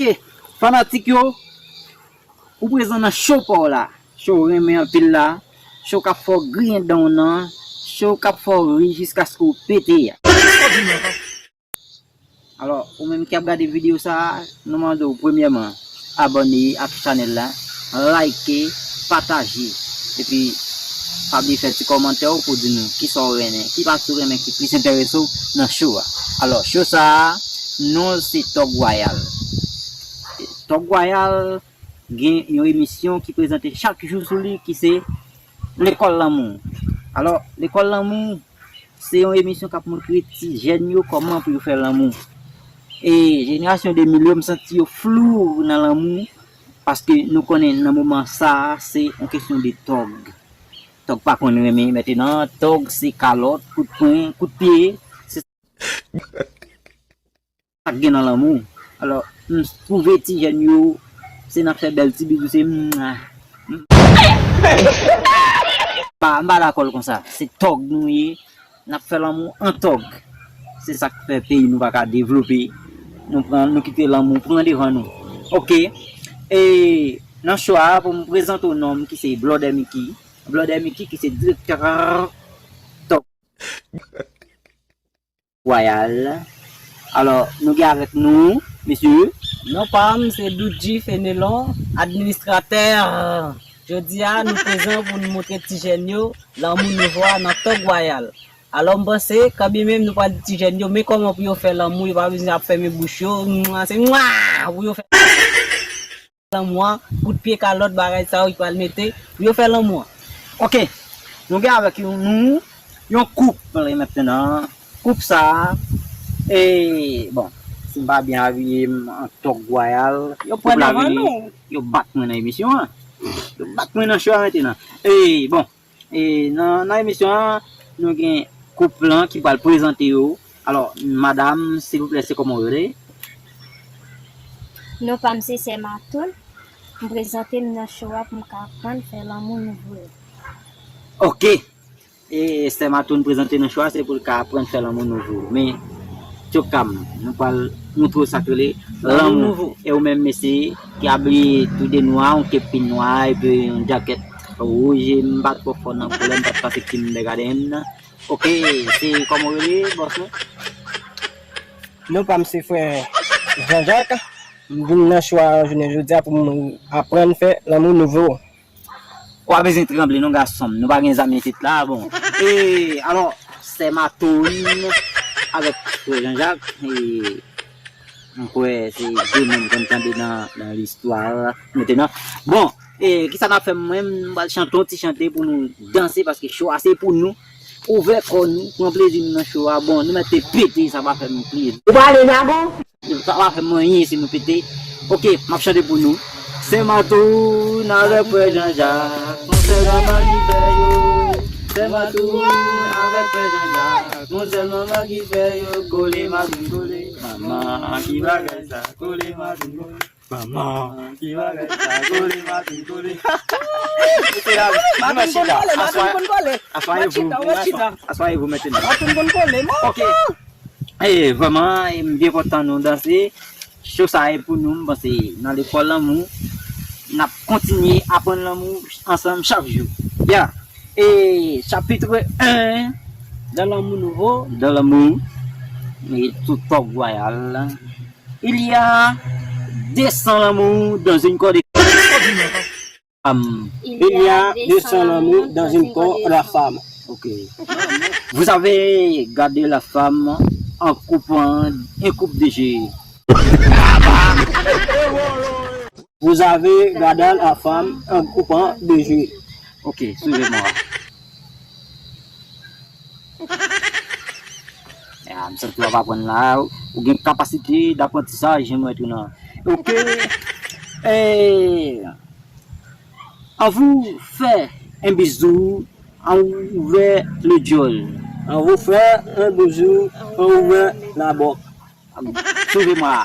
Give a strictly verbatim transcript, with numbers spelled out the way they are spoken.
Ok, fanatik yo, ou prezan nan cho pa w la. Cho w renmen anpil la. Cho k ap fè w griyen dan w nan. Cho k ap fè w ri jiskaske w pete a. Alò, ou menm ki ap gade videyo sa a, nou mande w premyèman abòne ak chanèl la, like, pataje, epi pa bliye fè ti kòmantè w pou di nou kisa w renmen, ki pati w renmen ki plis enterese w nan cho a. Alò, cho sa a, non l se Tòg Wayal. Tòg Wayal gen yon emisyon ki prezante chak jou sou li, ki se Lekòl Lanmou. Alò, Lekòl Lanmou, se yon emisyon k ap montre ti jèn yo kòman pou yo fè lanmou. E jenerasyon de mil yo, m santi yo flou nan lanmou, paske nou konnen nan moman sa a, se yon kesyon de tòg. Tòg pa konn renmen, mentnan, tòg se kalòt, kout pwen, kout pye, se sa k gen nan lanmou. Alò, m twouve ti jèn yo, se n ap fè bèl ti bizou, se mwa. M pa, m pa dakò l konsa. Se tòg nou ye, n ap fè lanmou an tòg. Se sa k fè peyi nou pa ka devlope. Nou pran, nou kite lanmou pran devan nou. Ok. E nan cho a, pou m prezante w non m ki se Blòdè Mickey. Blòdè Mickey ki se direktè Tòg Wayal. Alò, nou gen avèk nou, mesye. Non pa m se Doudji Fenelon, administratè. Jodi a, nou prezan pou n montre ti jèn yo lanmou nouvo a nan Tòg Wayal. Alò, m panse, kanmenm nou pral di ti jèn yo, men kòman pou yo fè lanmou, yo pa bezwen ap fèmen bouch yo, mwa, se mwa, pou yo fè lanmou an, kout pye, kalòt, bagay sa yo, ki pral mete pou yo fè lanmou an. Ok, nou gen avèk yon, nou, yon koup, mentnan, koup sa a, e, bon, si m pa byen abiye, m an Tòg Wayal, yo pran koup la devan vini, nou, yo bat mwen nan emisyon an, yo bat mwen nan cho a mentnan, e, bon, E nan, nan emisyon an, nou gen koup lan ki pral prezante yo. Alò, madam, silvouplè, se kòman w rele? Non pa m se Sè Matoun. M prezante m nan cho a pou m ka aprann fè lanmou nouvo yo. Ok. E Sè Matoun prezante nan cho a, se pou l ka aprann fè lanmou nouvo. Men, Tchokam, nou pral moutre w sa k rele lanmou nouvo. E ou menm, mesye, ki abiye tou de nwa, yon kepi nwa, epi yon djakèt wouj, e m pa twò fò nan koulè, m pa t pase Kindergarten. Ok, se kòman w rele, bòs mwen? Non pa m se frè Jean Jacques. M vin nan cho a jounen jodi a pou m aprann fè lanmou nouvo. Ou pa bezwen tranble non, gason m. Nou pa gen zam isit la, bon. E, alò, Sè Matoun avèk frè Jean Jacques, e, m kwè se de non m konn tande nan, nan listwa mentnan. Bon, e, kisa n ap fè, mwen, m pral chante yon ti chante pou nou danse, paske cho a se pou nou. Ouvè kò nou, pran plezi nou nan cho a. Bon, nou mèt te pete, sa pa fè m plezi. Ou prale, Dragon? Sa pa fè m anyen si nou pete. Ok, m ap chante pou nou. Sè Matoun avèk frè Jean Jacques, yon sèl manman ki fè yo. Sè Matoun avèk frè Jean Jacques, yon sèl manman ki fè yo. Kole Matoun kole, manman ki bagay sa, kole Matoun kole. Manman ki bagay sa, kole Matoun kole. Mesye dam, nou mèt chita. Aswè, aswè e vou, aswè e vou mentnan. Matoun konn kole, mwen. Ok. E, vrèman, e, m byen kontan nou danse. Cho sa e pou nou, m panse nan lekòl lanmou, n ap kontinye aprann lanmou ansanm chak jou. Ya. E, chapitre un, dans l'amour nouveau, dans l'amour, e tout Tòg Wayal. Il y a deux cents lanmou dans une corde. Femme. Il y a deux cents lanmou dans une corde à femme. Ok. Vous avez gardé la femme en coupant un coupe de jeu. Vous avez gardé la femme en coupant de jeu. Ok, suivez-moi. Ya, m santi w ap aprann la, ou gen kapasite d'apprentissage, mwen tou nan. Ok. Eh, on vous fait un bisou, on ouvre le gueule. On vous fait un bisou, on ouvre la boîte. Suivez-moi.